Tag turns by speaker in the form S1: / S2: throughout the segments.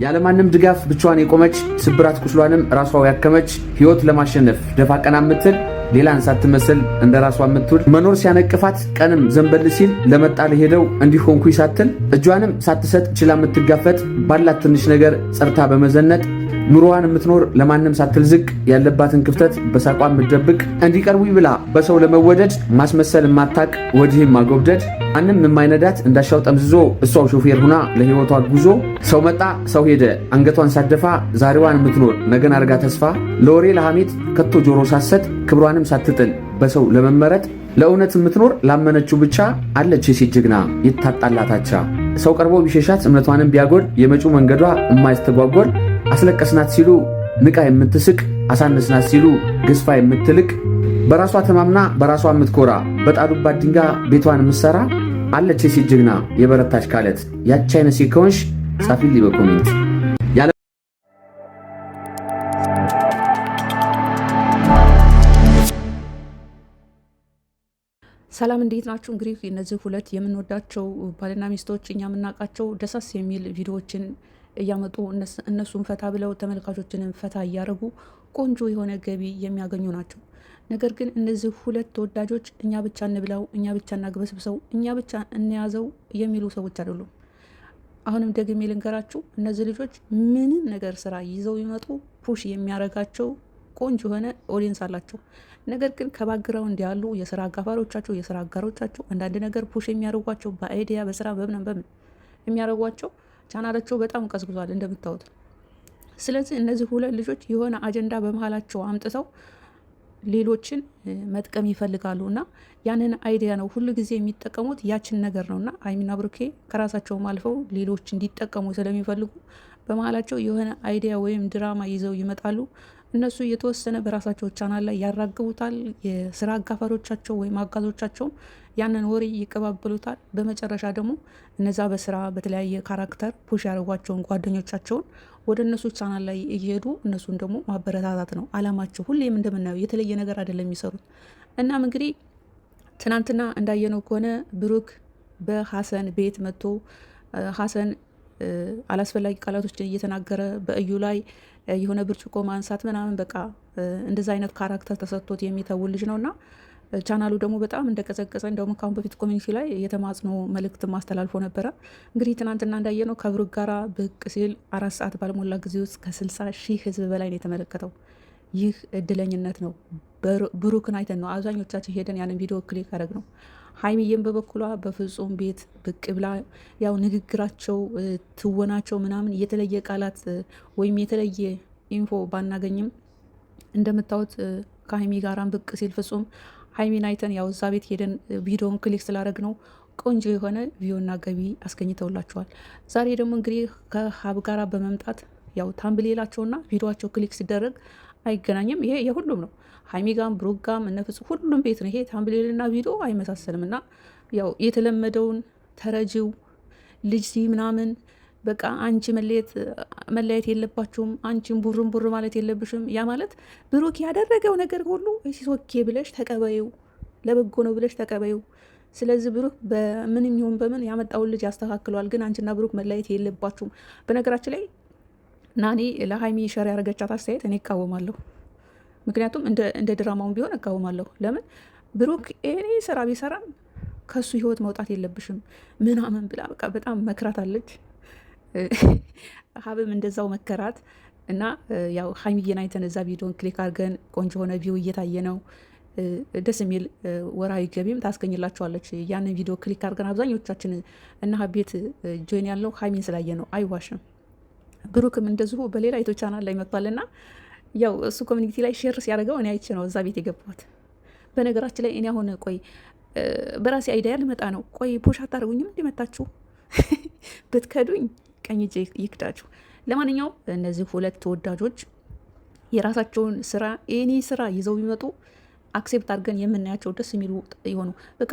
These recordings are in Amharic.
S1: ያለማንም ድጋፍ ብቻዋን የቆመች፣ ስብራት ቁስሏንም ራሷ ያከመች፣ ሕይወት ለማሸነፍ ደፋ ቀና የምትል፣ ሌላን ሳትመስል እንደ ራሷ የምትውል፣ መኖር ሲያነቅፋት ቀንም ዘንበል ሲል ለመጣ ለሄደው እንዲህ ሆንኩኝ ሳትል፣ እጇንም ሳትሰጥ ችላ የምትጋፈጥ፣ ባላት ትንሽ ነገር ጸርታ በመዘነጥ ኑሮዋን የምትኖር፣ ለማንም ሳትል ዝቅ፣ ያለባትን ክፍተት በሳቋ የምትደብቅ፣ እንዲቀርቡኝ ብላ በሰው ለመወደድ ማስመሰል የማታቅ፣ ወዲህም ማጎብደድ፣ ማንም የማይነዳት እንዳሻው ጠምዝዞ እሷው ሾፌር ሁና ለህይወቷ ጉዞ፣ ሰው መጣ ሰው ሄደ አንገቷን ሳትደፋ ዛሬዋን የምትኖር ነገን አርጋ ተስፋ፣ ለወሬ ለሐሜት ከቶ ጆሮ ሳትሰጥ ክብሯንም ሳትጥል በሰው ለመመረጥ ለእውነት የምትኖር ላመነችው ብቻ፣ አለች የሴት ጀግና የታጣላታቻ። ሰው ቀርቦ ቢሸሻት እምነቷንም ቢያጎል የመጪው መንገዷ የማይስተጓጎል፣ አስለቀስናት ሲሉ ንቃ የምትስቅ፣ አሳነስናት ሲሉ ገዝፋ የምትልቅ፣ በራሷ ተማምና በራሷ የምትኮራ፣ በጣሉባት ድንጋይ ቤቷን የምትሰራ፣ አለች የሴት ጀግና የበረታች ካለት። ያቺ አይነት ሴት ከሆንሽ ጻፊልኝ በ comment።
S2: ሰላም፣ እንዴት ናችሁ? እንግዲህ እነዚህ ሁለት የምንወዳቸው ባልና ሚስቶች እኛ የምናውቃቸው ደስ ደስ የሚል ቪዲዮዎችን እያመጡ እነሱን ፈታ ብለው ተመልካቾችንም ፈታ እያደረጉ ቆንጆ የሆነ ገቢ የሚያገኙ ናቸው። ነገር ግን እነዚህ ሁለት ተወዳጆች እኛ ብቻ እንብላው፣ እኛ ብቻ እናግበስብሰው፣ እኛ ብቻ እንያዘው የሚሉ ሰዎች አይደሉም። አሁንም ደግሜ ልንገራችሁ፣ እነዚህ ልጆች ምንም ነገር ስራ ይዘው ይመጡ push የሚያደርጋቸው ቆንጆ የሆነ audience አላቸው። ነገር ግን ከ background ያሉ የስራ አጋፋሪዎቻቸው፣ የስራ አጋሮቻቸው አንዳንድ ነገር push የሚያደርጓቸው በ idea በስራ በምን በምን የሚያደርጓቸው ቻናላቸው በጣም ቀዝቅዟል እንደምታዩት። ስለዚህ እነዚህ ሁለት ልጆች የሆነ አጀንዳ በመሀላቸው አምጥተው ሌሎችን መጥቀም ይፈልጋሉ እና ያንን idea ነው ሁሉ ጊዜ የሚጠቀሙት፣ ያችን ነገር ነው። እና ሀይሚና ብሩኬ ከራሳቸውም አልፈው ሌሎች እንዲጠቀሙ ስለሚፈልጉ በመሀላቸው የሆነ idea ወይም ድራማ ይዘው ይመጣሉ። እነሱ የተወሰነ በራሳቸው ቻናል ላይ ያራግቡታል። የስራ አጋፋሪዎቻቸው ወይም አጋዞቻቸውም ያንን ወሬ ይቀባበሉታል። በመጨረሻ ደግሞ እነዛ በስራ በተለያየ character push ያደረጓቸውን ጓደኞቻቸውን ወደ እነሱ ቻናል ላይ እየሄዱ እነሱን ደግሞ ማበረታታት ነው አላማቸው። ሁሌም እንደምናየው የተለየ ነገር አይደለም የሚሰሩት። እናም እንግዲህ ትናንትና እንዳየነው ከሆነ ብሩክ በሀሰን ቤት መጥቶ ሀሰን አላስፈላጊ ቃላቶችን እየተናገረ በእዩ ላይ የሆነ ብርጭቆ ማንሳት ምናምን በቃ እንደዛ አይነት character ተሰጥቶት የሚተውን ልጅ ነው እና ቻናሉ ደግሞ በጣም እንደቀዘቀዘ እንደውም ካሁን በፊት community ላይ የተማጽኖ መልእክት ማስተላልፎ ነበረ። እንግዲህ ትናንትና እንዳየነው ከብሩክ ጋራ ብቅ ሲል 4 ሰዓት ባልሞላ ጊዜ ውስጥ ከ60,000 ህዝብ በላይ ነው የተመለከተው። ይህ እድለኝነት ነው። ብሩክን አይተን ነው አብዛኞቻችን ሄደን ያንን ቪዲዮ click ያደረግነው። ሀይሚዬም በበኩሏ በፍጹም ቤት ብቅ ብላ ያው ንግግራቸው፣ ትወናቸው ምናምን የተለየ ቃላት ወይም የተለየ info ባናገኝም እንደምታዩት ከሀይሚ ጋራም ብቅ ሲል ፍጹም ሀይሚን አይተን ያው እዛ ቤት ሄደን ቪዲዮን click ስላደረግነው ቆንጆ የሆነ view ና ገቢ አስገኝተውላቸዋል። ዛሬ ደግሞ እንግዲህ ከሀብ ጋራ በመምጣት ያው thumbnail ኣቸውና ቪዲዮቸው click ሲደረግ አይገናኝም። ይሄ የሁሉም ነው። ሀይሚ ጋም ብሩክ ጋም እነ ፍጹም ሁሉም ቤት ነው። ይሄ thumbnail ና ቪዲዮ አይመሳሰልም። እና ያው የተለመደውን ተረጂው ልጅ ምናምን በቃ አንቺ መለየት የለባችሁም፣ አንቺን ቡርም ቡር ማለት የለብሽም። ያ ማለት ብሩክ ያደረገው ነገር ሁሉ okay ብለሽ ተቀበዩ፣ ለበጎ ነው ብለሽ ተቀበዩ። ስለዚህ ብሩክ በምንም ይሁን በምን ያመጣውን ልጅ ያስተካክለዋል። ግን አንቺና ብሩክ መለየት የለባችሁም። በነገራችን ላይ ናኒ ለሀይሚ share ያደረገቻት አስተያየት እኔ እቃወማለሁ። ምክንያቱም እንደ ድራማውን ቢሆን እቃወማለሁ። ለምን ብሩክ እኔ ስራ ቢሰራም ከሱ ህይወት መውጣት የለብሽም ምናምን ብላ በቃ በጣም መክራት አለች። ሀብም እንደዛው መከራት እና ያው ሀይሚዬን አይተን እዛ ቪዲዮን click አድርገን ቆንጆ የሆነ view እየታየ ነው። ደስ የሚል ወርሃዊ ገቢም ታስገኝላቸዋለች። ያንን ቪዲዮ click አድርገን አብዛኞቻችን እና ሀብ ቤት join ያለው ሀይሚን ስላየ ነው። አይዋሽም። ብሩክም እንደዚሁ በሌላ YouTube channel ላይ መጥቷልና ያው እሱ community ላይ share ሲያደርገው እኔ አይቼ ነው እዛ ቤት የገባሁት። በነገራችን ላይ እኔ አሁን ቆይ በራሴ idea ልመጣ ነው። ቆይ push አታደርጉኝም? እንዲመታችሁ ብትከዱኝ ቀኝ እጄ ይክዳችሁ። ለማንኛውም እነዚህ ሁለት ተወዳጆች የራሳቸውን ስራ any ስራ ይዘው ቢመጡ accept አድርገን የምናያቸው ደስ የሚሉ የሆኑ በቃ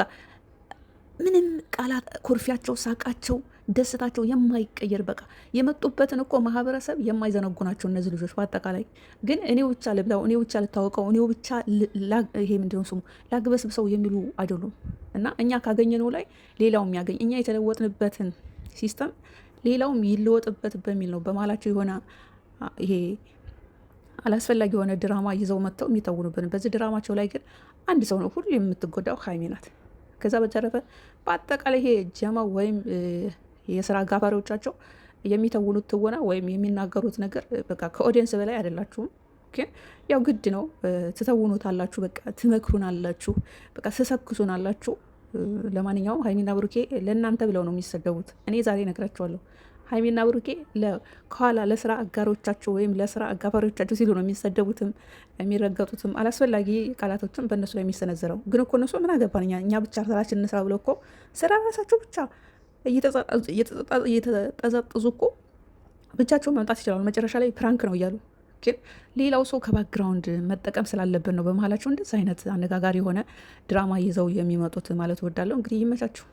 S2: ምንም ቃላት ኩርፊያቸው፣ ሳቃቸው፣ ደስታቸው የማይቀየር በቃ የመጡበትን እኮ ማህበረሰብ የማይዘነጉ ናቸው እነዚህ ልጆች። በአጠቃላይ ግን እኔው ብቻ ልብላው፣ እኔው ብቻ ልታወቀው፣ እኔው ብቻ ይሄ ምንድነው ስሙ ላግበስብሰው የሚሉ አይደሉም። እና እኛ ካገኘነው ላይ ሌላው የሚያገኝ እኛ የተለወጥንበትን system ሌላውም ይለወጥበት በሚል ነው በመሀላቸው የሆነ ይሄ አላስፈላጊ የሆነ ድራማ ይዘው መጥተው የሚተውኑብን። በዚህ ድራማቸው ላይ ግን አንድ ሰው ነው ሁሉ የምትጎዳው፣ ሀይሚ ናት። ከዛ በተረፈ በአጠቃላይ ይሄ ጀማ ወይም የስራ አጋፋሪዎቻቸው የሚተውኑት ትወና ወይም የሚናገሩት ነገር በቃ ከ audience በላይ አይደላችሁም። ግን ያው ግድ ነው ትተውኑታላችሁ፣ በቃ ትመክሩናላችሁ፣ በቃ ትሰክሱናላችሁ። ለማንኛውም ሀይሚና ብሩኬ ለእናንተ ብለው ነው የሚሰደቡት። እኔ ዛሬ ነግራችኋለሁ። ሀይሚና ብሩኬ ከኋላ ለስራ አጋሮቻቸው ወይም ለስራ አጋፋሪዎቻቸው ሲሉ ነው የሚሰደቡትም የሚረገጡትም አላስፈላጊ ቃላቶችም በእነሱ ላይ የሚሰነዘረው። ግን እኮ እነሱ ምን አገባን እኛ ብቻ ስራችን እንስራ ብለው እኮ ስራ ራሳቸው ብቻ እየተጠዘጥዙ እኮ ብቻቸውን መምጣት ይችላሉ። መጨረሻ ላይ prank ነው እያሉ ግን ሌላው ሰው ከ background መጠቀም ስላለብን ነው በመሀላቸው እንደዚህ አይነት አነጋጋሪ የሆነ ድራማ ይዘው የሚመጡት ማለት እወዳለሁ። እንግዲህ ይመቻችሁ።